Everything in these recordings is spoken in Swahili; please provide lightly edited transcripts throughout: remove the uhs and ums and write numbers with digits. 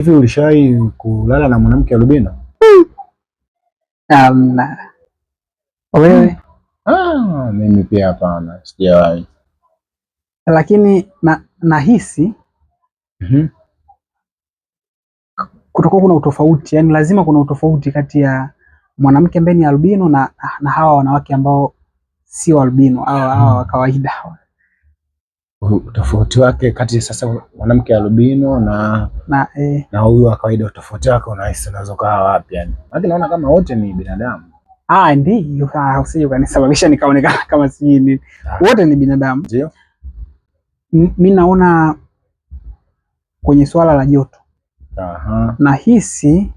Hivi ulishawahi kulala na mwanamke albino? Hamna. Wewe? Ah, mimi pia hapana, sijawahi. Lakini na nahisi kutakuwa kuna utofauti, yani lazima kuna utofauti kati ya mwanamke ambaye ni albino na hawa wanawake ambao sio albino, hawa wa kawaida. Utofauti wake kati sasa mwanamke albino na Na na huyu wa kawaida, utofauti wake unahisi unaweza ukawa wapi yani? Maana naona kama wote ni binadamu. Ah, ndio, usije ukanisababisha nikaonekana kama sijui nini. Wote ni binadamu. Ndio. Mi naona kwenye swala la joto, nahisi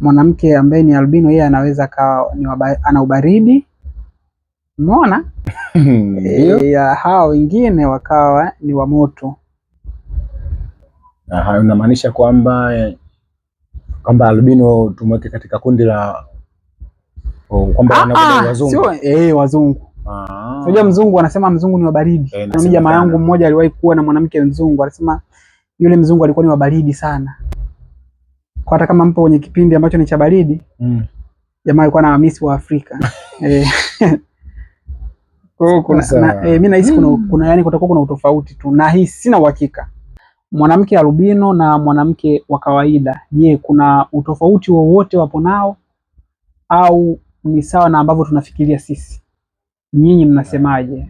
mwanamke ambaye ni albino yeye anaweza kawa ni ana ubaridi, umeona? Ndio. Ya hawa wengine wakawa ni wa moto. Aha, unamaanisha kwamba kwamba albino tumweke katika kundi la kwamba wanakuwa wazungu. Sio wazungu. Unajua mzungu anasema mzungu ni wa baridi. Kuna mimi jamaa yangu mmoja aliwahi kuwa na mwanamke mzungu, alisema yule mzungu alikuwa ni wa baridi sana. Kwa hata kama mpo kwenye kipindi ambacho ni cha baridi, jamaa alikuwa na hamisi wa Afrika. Kwa hiyo kuna na, mimi nahisi kuna yani kutakuwa kuna utofauti tu, na hii sina uhakika. Mwanamke albino na mwanamke wa kawaida, je, kuna utofauti wowote wapo nao au ni sawa na ambavyo tunafikiria sisi? Nyinyi mnasemaje?